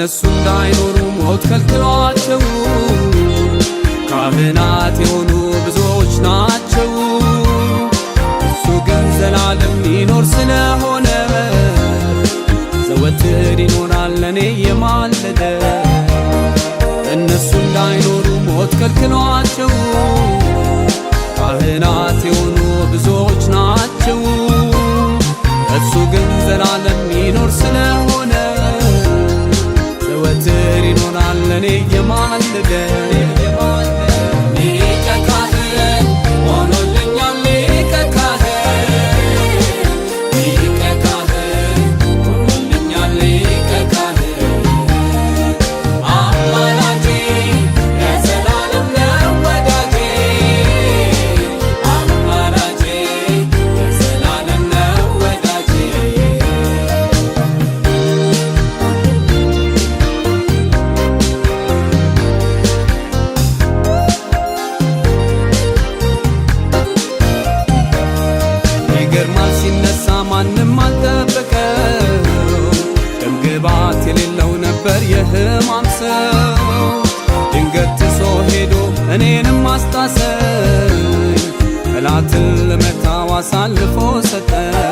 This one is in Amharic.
እነሱ እንዳይኖሩ ሞት ከልክሏቸው ካህናት የሆኑ ብዙዎች ናቸው። እሱ ግን ዘላለም ይኖር ስለሆነ ዘወትር ይኖራል ለኔ የማለደ። እነሱ እንዳይኖሩ ሞት ከልክሏቸው ካህናት የሆኑ ብዙዎች ናቸው። እሱ ግን ዘላለም ይኖር ስለሆነ ዘወትር ይኖራል ለኔ የማለደ። ሊቀ ካህን ሆኖልኛል፣ ሊቀ ካህን፣ ሊቀ ካህን ሆኖልኛል፣ ሊቀ ካህን አማላጄ ለዘላለም ነው ወዳጄ፣ አማላጄ ለዘላለም ነው ወዳጄ። ይገርማል፣ ሲነሳ ማንም አልጠበቀው፣ ደምግባት የሌለው ነበር የህማም ሰው። ድንገት ትሶ ሄዶ እኔንም አስጣሰኝ፣ ጠላትን ልመታው አሳልፎ ሰጠኝ።